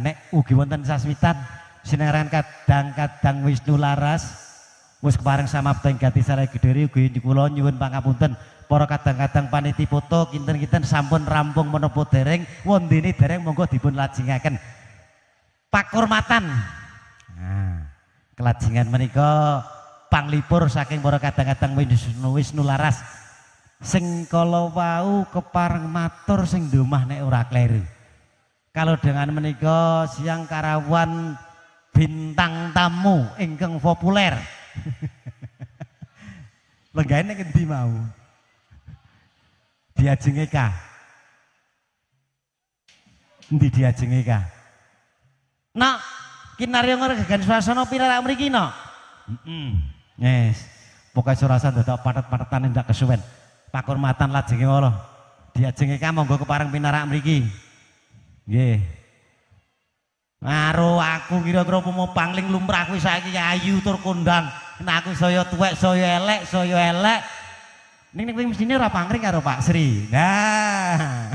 Nek ugi wonten sasmitan sinaran kadang-kadang Wisnu Laras wis kepareng samapta ing gati sarai gederi ugi kula nyuwun pangapunten para kadang-kadang paniti foto kinten-kinten sampun rampung menapa dereng wondene dereng monggo dipun lajengaken pakurmatan. Nah, kelajengan menika panglipur saking para kadang-kadang Wisnu Laras sing kala wau kepareng matur sing ndumah nek ora kleru. Kalau dengan menika siang karawan bintang tamu ingkang populer. Lenggahe ning endi mau? Diajenge ka. Endi diajenge ka? Nak, kinarya ngregegan swasana pirarak mriki, Nok? Heeh. Yes. Pokoke surasa dadak patet-patetan ndak kesuwen. Pakurmatan lajenge wala. Diajenge ka monggo kepareng pinarak mriki. Nggih. Karo aku kira-kira umpama pangling lumrah kuwi saiki ayu tur kondang. Nek aku saya tuwek, saya elek, saya elek. Ning ning mestine ora pangling karo Pak Sri. Nah.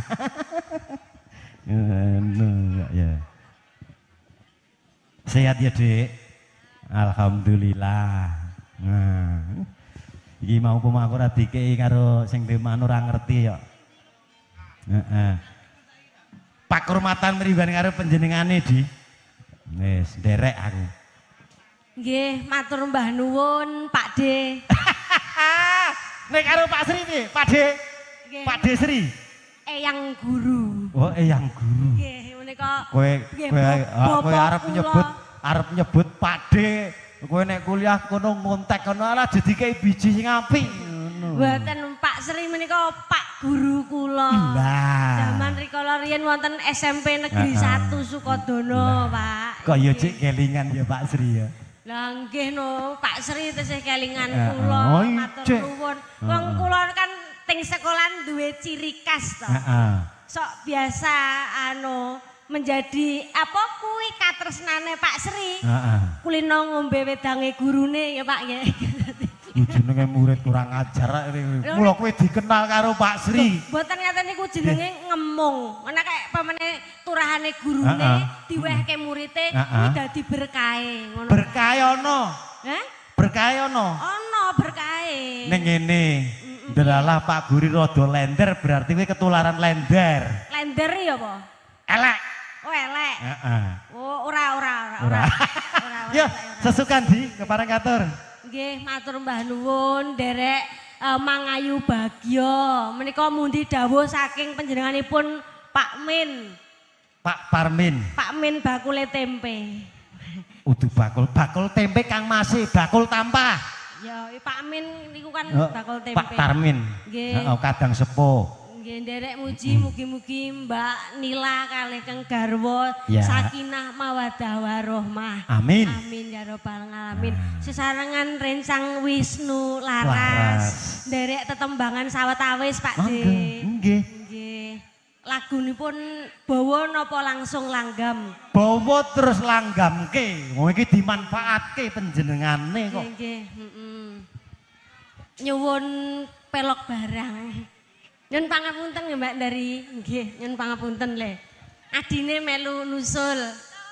Ngono ya. Sehat ya, Dik? Alhamdulillah. Nah. Iki mau umpama aku ora dikeki karo sing deman ora ngerti ya. Heeh. Pakurmatan mriban karo panjenengane, Di. Wis, nderek aku. Nggih, matur mbah nuwun, Pak D. Nek karo Pak Sri piye? Pak D. Nggih. Pak D Sri. Eyang guru. Oh, eyang guru. Nggih, menika Kowe nggih, kowe kowe bapak arep kula. nyebut Pak D. Kowe nek kuliah kono ngontek kono alah dikei biji sing apik ngono. Mboten Pak Sri menika Pak guru kula. Lah. Zaman rikala riyen wonten SMP Negeri Heeh. 1 Sukodono, Pak. Kok ya cik kelingan ya Pak Sri ya. Lah nggih no, Pak Sri tesih kelingan Heeh. kula, Oh, matur cik. nuwun. Wong kula kan teng sekolahan duwe ciri khas to. Heeh. Sok biasa anu menjadi apa kuwi katresnane Pak Sri. Heeh. Kulino ngombe wedange gurune ya Pak nggih. Jenenge murid kurang ajar. Mula kowe dikenal karo Pak Sri. Mboten ngaten niku jenenge ngemung. Nek kaya pamane turahane gurune diwehke murite kuwi dadi berkahe ngono. Berkahe ana. Hah? Berkahe ana. Ana berkahe. Ning ngene. Ndelalah Pak Guri rada lender berarti kowe ketularan lender. Lender ya apa? Elek. Oh elek. Heeh. Oh ora ora ora Ora. ora. Ora ora. Ya, ora. sesukan di kepareng katur. Nggih, matur mbah nuwun nderek mangayu bagya. Menika mundi dawuh saking panjenenganipun Pak Min. Pak Parmin. Pak Min bakule tempe. Udu bakul, bakul tempe Kang Masi, bakul tampah. Ya, Pak Min niku kan Oh, bakul tempe. Pak Tarmin. Nggih. Heeh, kadang sepuh. Nggih, nderek muji mugi-mugi Mbak Nila kalih keng garwa sakinah mawaddah warahmah. Amin. Amin ya rabbal alamin. Sesarengan rencang Wisnu Laras. Laras. Nderek tetembangan sawetawis Pak D. Monggo, nggih. Nggih. Lagunipun bawa napa langsung langgam? Bawa terus langgamke. Wong iki dimanfaatke panjenengane kok. Nggih, nggih, heeh. Nyuwun pelok barang. Nyun pangapunten nggih Mbak dari. Nggih, nyun pangapunten le. Adine melu nusul.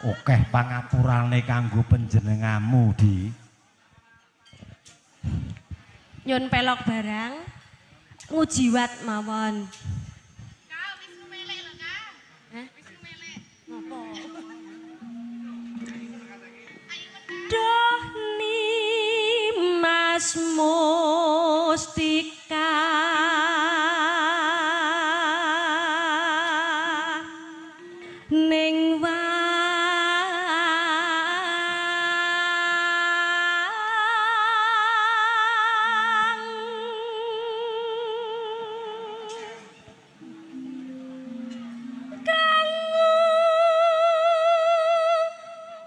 Okeh pangapurane kanggo panjenenganmu, Di. Nyun pelok barang. Ngujiwat mawon. Hah? Ngopo? Duh Nimas Mustika ning wang kang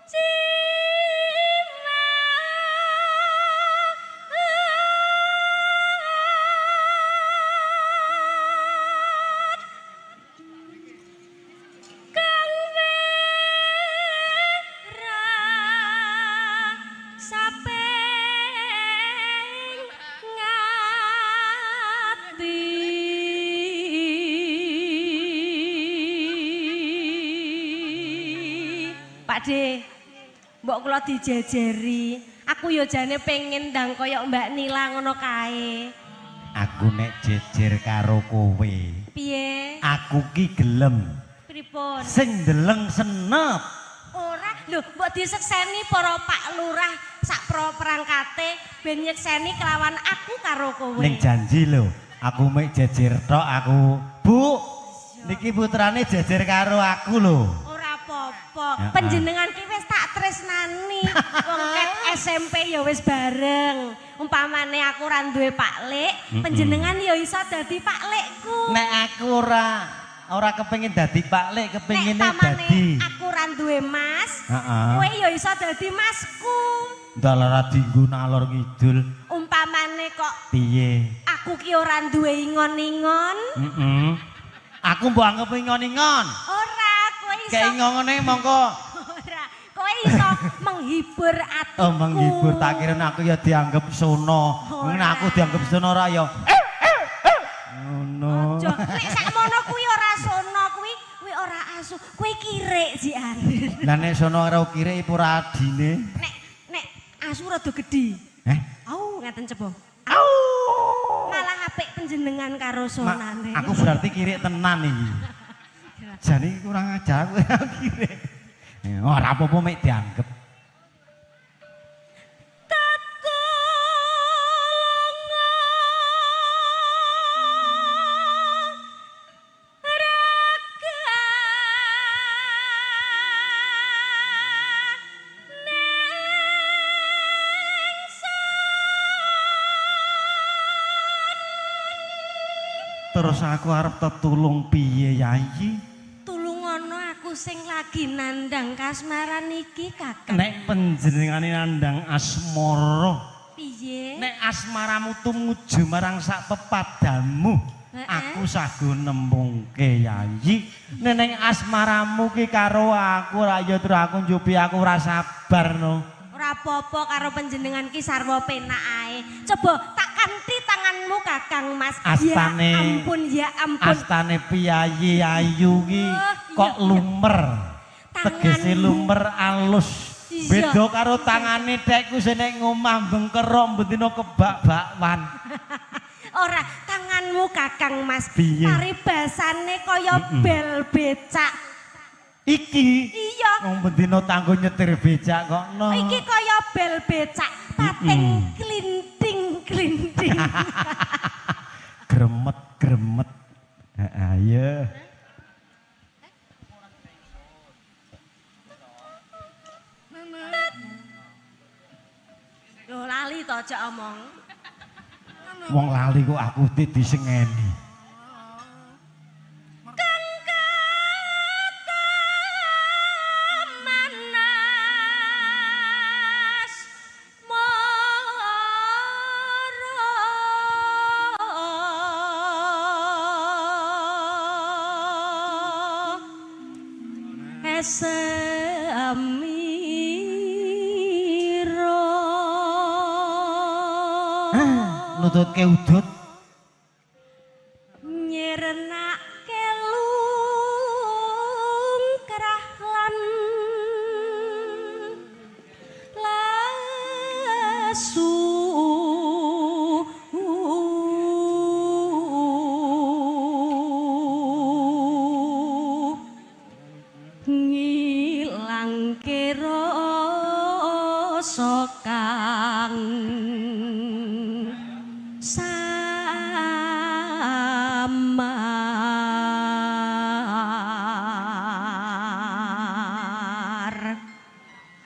jiwa. Pak De, mbok kula dijejeri. Aku yo jane pengen ndang koyok Mbak Nila ngono kae. Aku nek jejer karo kowe. Piye? Aku ki gelem. Pripun? Sing ndeleng senep. Ora, lho mbok disekseni para Pak Lurah sak pro perangkate ben nyekseni kelawan aku karo kowe. Ning janji lho, aku mek jejer tok aku. Bu, niki putrane jejer karo aku lho. Ora apa-apa. Panjenengan ki wis tak tresnani. Wong ket SMP ya wis bareng. Umpamane aku ora duwe Pak Lek, panjenengan ya iso dadi Pak Lekku. Nek aku ora kepengin dadi Pak Lek, kepengine dadi. Nek aku ora duwe Mas, kowe ya iso dadi masku. Ndalara dinggo nalor ngidul. Umpamane kok piye? Aku ki ora duwe ingon-ingon. Heeh. Aku mbok anggap ingon-ingon. Ora, kowe iso. Kayak ingongone mongko. Ora, kowe iso menghibur atiku. Oh, menghibur tak kira aku ya dianggap sono. Ngene aku dianggap sono ora ya. Ngono. Aja, nek sakmono kuwi ora sono, kuwi ora asu, kuwi kirik jian. Lah nek sono ora kirik iku ora adine. Nek asu rada gedhi. Heh? Au, ngaten cebo. Au. Malah apik panjenengan karo sonane. Aku berarti kirik tenan iki. Jane iki kurang ajar aku kirik. Ora apa-apa mek dianggep. Terus aku arep tetulung piye Yayi? Tulungono aku sing lagi nandang kasmaran iki Kakang. Nek panjenengane nandang asmara. Piye? Nek asmaramu tumuju marang sak pepadamu, aku sago nembungke Yayi. Nek ning asmaramu ki karo aku ra ya terus aku njupi aku ora sabar no. Ora apa-apa karo panjenengan ki sarwa penak ae. Coba tak kanthi tanganmu Kakang Mas. Astane, ya ampun, ya ampun. Astane piyayi ayu ki kok lumer. Tegese lumer alus. Beda karo tangane tekku sing nek ngomah bengkerok bendina kebak-bakwan. Ora, tanganmu Kakang Mas. Paribasane kaya bel becak. Iki iya. Wong bendina tanggo nyetir becak kok no. Iki kaya bel becak, pating klinting-klinting. Gremet-gremet. Heeh, iya. Lho lali to aja omong. Wong lali kok aku disengeni. Semiro nututke udut nyerenake lungkrah lan lesu. Ngilangke rasa kang samar.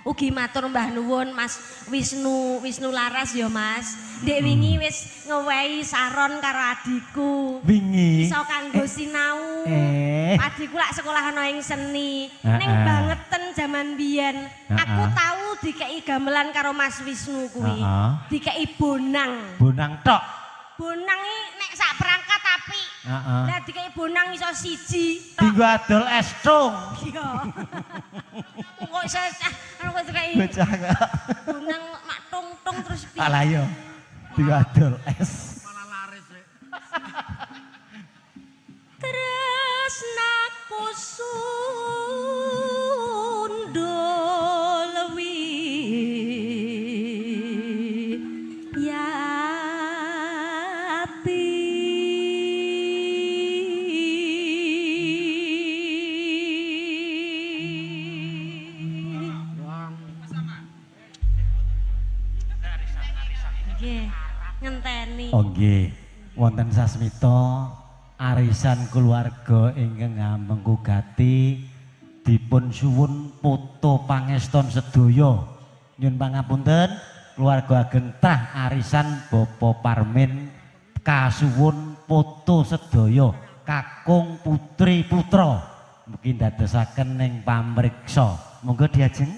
Ugi matur mbah nuwun Mas Wisnu, Wisnu Laras ya Mas. Ndek wingi wis ngewehi saron karo adikku. Wingi iso kanggo sinau. Adikku lak sekolah ana ing seni. Ning bangeten jaman biyen. Aku tau dikeki gamelan karo Mas Wisnu kuwi. Dikeki bonang. Bonang tok. Bonang iki nek sak perangkat apik. Lah dikeki bonang iso siji tok. Dinggo adol es tung. Iya. Kok iso anu kok dikeki bocah kok. Bonang mak tung-tung terus piye? Alah yo. Dinggo adol es. Malah laris rek. Tresnaku sundul. dikandani. Oh nggih, wonten sasmita arisan keluarga ingkang ngamengku gati dipun suwun foto pangeston sedaya. Nyuwun pangapunten, keluarga ageng trah arisan Bapak Parmin kasuwun foto sedaya kakung putri putra mugi ndadosaken ing pamriksa. Monggo diajeng.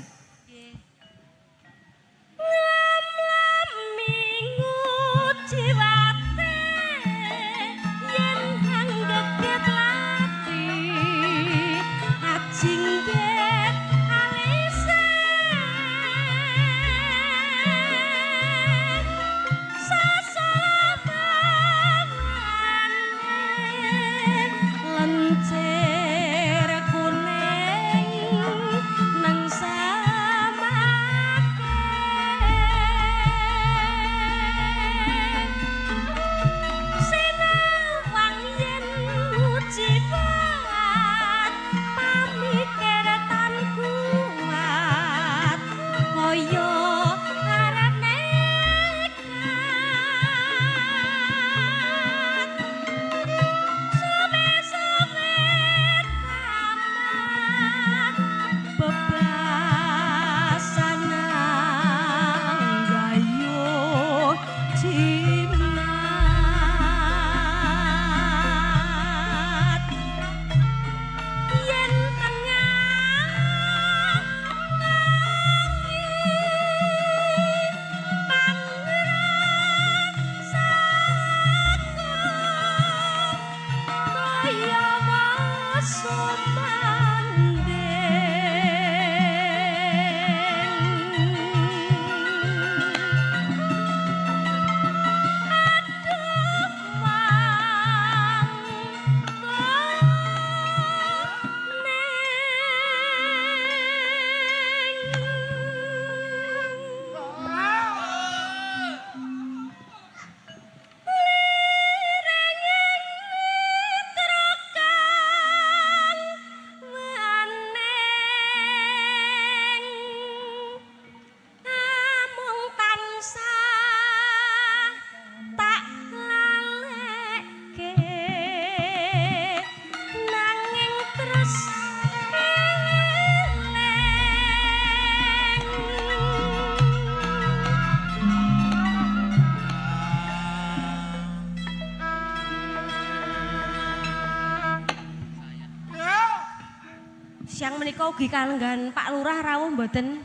Siang menika ugi kalenggan Pak Lurah rawuh mboten?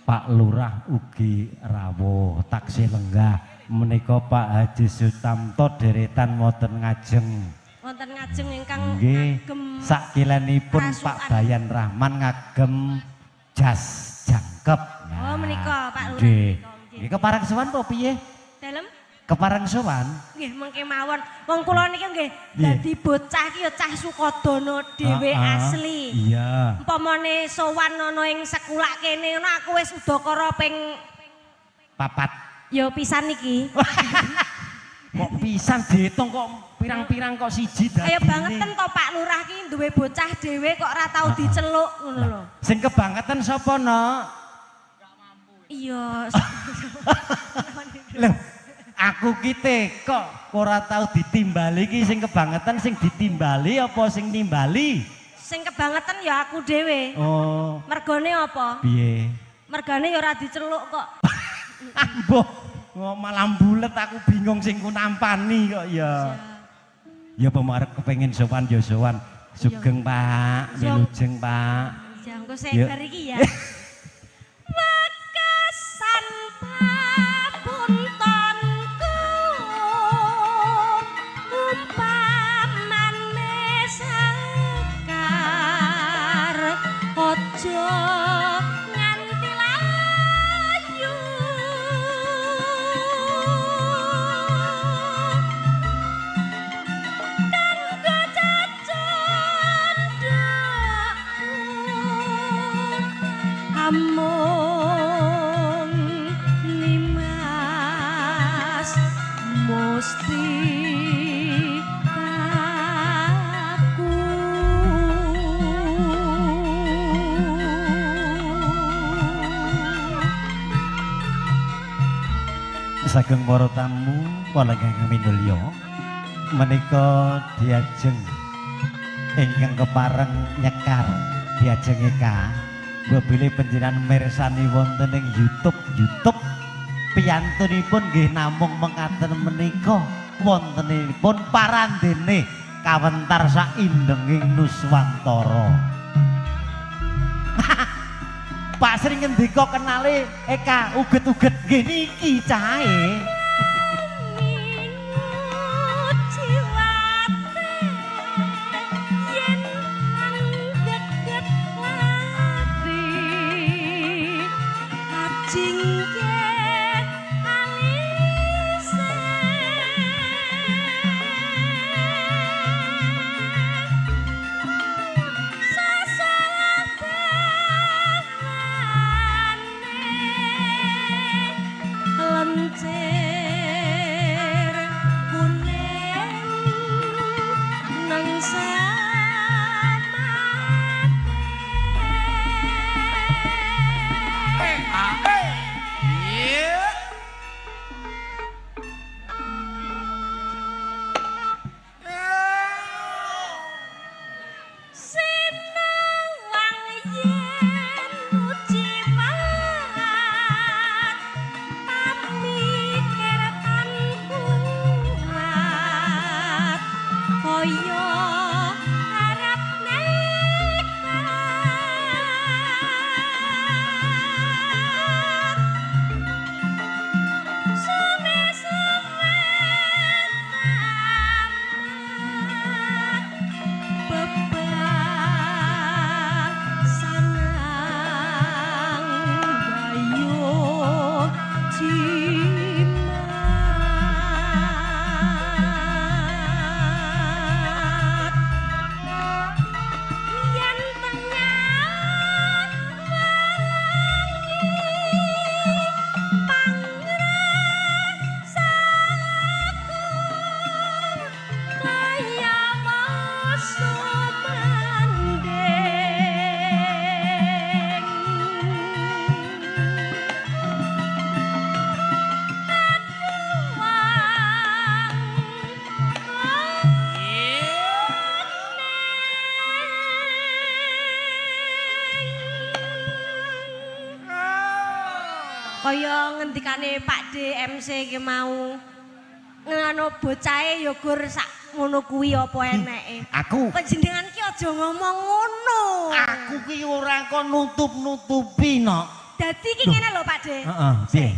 Pak Lurah ugi rawuh taksih lenggah menika Pak Haji Sutamto deretan wonten ngajeng. Wonten ngajeng ingkang ngagem sakilenipun Pak Bayan Rahman ngagem jas jangkep. Nah, oh menika Pak Lurah. Nggih. Nggih kepareng sowan apa piye? Dalem? Kepareng sowan? Nggih mengke mawon. Wong kula niki nggih dadi bocah iki ya cah Sukodono dhewe asli. Iya. Umpamane sowan ana ing sekolah kene ngono aku wis udakara ping 4. Ya pisan iki. Kok pisan diitung kok pirang-pirang kok siji dadi. Ayo bangeten to Pak Lurah ki duwe bocah dhewe kok ora tau diceluk ngono lho. Sing kebangeten sapa, Nok? Iya. Lho, aku ki kok ora tau ditimbali ki sing kebangetan sing ditimbali apa sing nimbali? Sing kebangetan ya aku dhewe. Oh. Mergone apa? Piye? Mergane ya ora diceluk kok. Ambuh, malah bulet aku bingung sing ku nampani kok ya. Ya apa arep kepengin sowan ya sowan. Sugeng Pak, wilujeng Pak. Ya engko sebar iki ya. Wekasan papuntonku umpamane sekar aja nganti layu kanggo cacandhaku amung nimas musti aku. Sageng para tamu Walenggang minulya menika diajeng ingkang kepareng nyekar diajeng Eka mbok bilih panjenengan mirsani wonten ing YouTube piyantunipun nggih namung mekaten menika wontenipun parandene kawentar saindenging Nuswantara. Pak Sri ngendika kenale Eka uget-uget nggih niki cahe. Kaya ngendikane Pak DMC ki mau ngono bocahe ya gur sak ngono kuwi apa eneke. Aku panjenengan ki aja ngomong ngono. Aku ki ora kon nutup-nutupi no. Dadi ki ngene lho Pak D. Heeh, piye?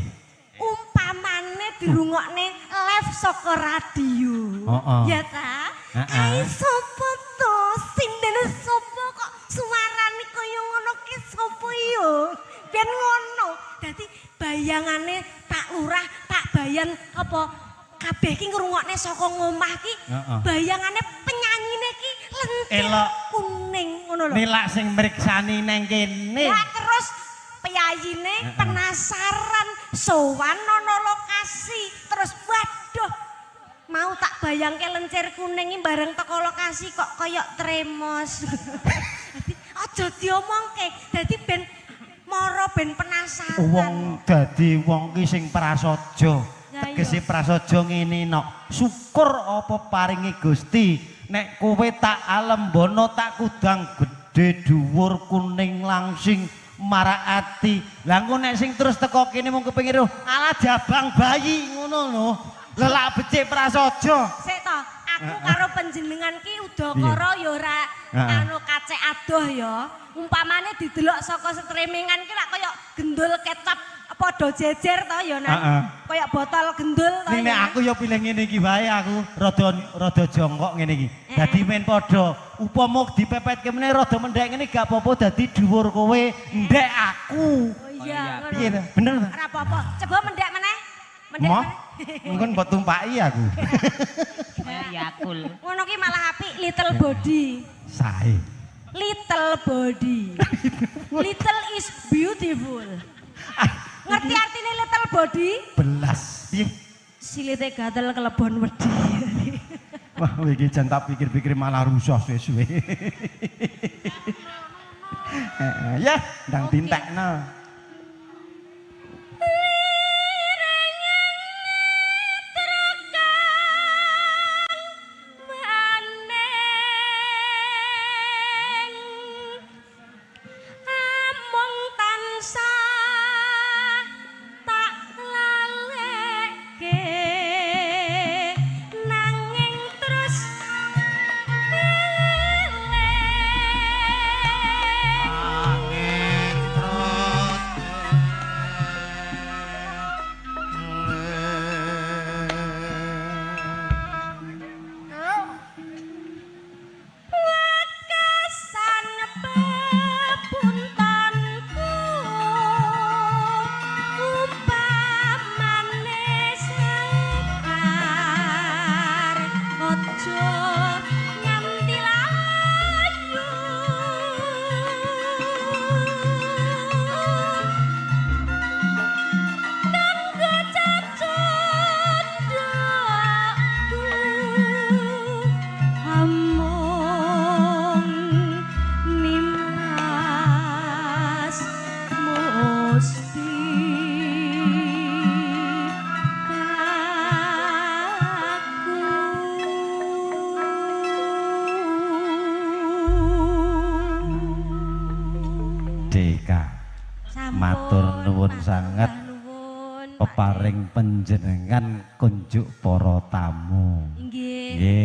Umpamane dirungokne live saka radio. Heeh. Ya ta? Kae sapa to? Sindene sapa kok suarane kaya ngono ki sapa yo? Ben ngono. Dadi bayangane Pak Lurah, Pak Bayan apa kabeh ki ngrungokne saka ngomah ki, bayangane penyanyine ki lentir kuning ngono lho. Nilak sing mriksani nang kene. Ya terus peyayine penasaran sowan ana lokasi, terus waduh mau tak bayangke lencir kuning iki bareng teko lokasi kok koyok tremos. Dadi aja diomongke, dadi ben moro ben penasaran. Wong dadi wong ki sing prasaja. Tegese prasaja ngene nok. Syukur apa paringi Gusti nek kowe tak alembono tak kudang gedhe dhuwur kuning langsing marak ati. Lah engko nek sing terus teko kene mung kepengin roh ala jabang bayi ngono lho. Lelak becik prasaja. Sik to, aku karo panjenengan ki udakara ya ora anu kacek adoh ya. Umpamane didelok saka streamingan ki lak kaya gendul kecap padha jejer to ya nang. Kaya botol gendul to. Nek aku ya pilih ngene iki wae aku rada jongkok ngene iki. Dadi men padha upama dipepetke meneh rada mendhek ngene gak apa-apa dadi dhuwur kowe ndek aku. Oh iya ngono. Piye to? Bener to? Ora apa-apa. Coba mendhek meneh. Mendhek meneh. Mungkin mbok tumpaki aku. Yakul. Ngono ki malah apik little body. Sae. Little body. Little is beautiful. Ngerti artinya little body? Belas. Piye? Silite gatel kelebon wedi. Wah, iki jan tak pikir-pikir malah rusuh suwe-suwe. Ya, ndang dintekno. Sampun. Matur nuwun Matur sanget. Nuwun, Pak. Peparing panjenengan kunjuk para tamu. Nggih. Nggih.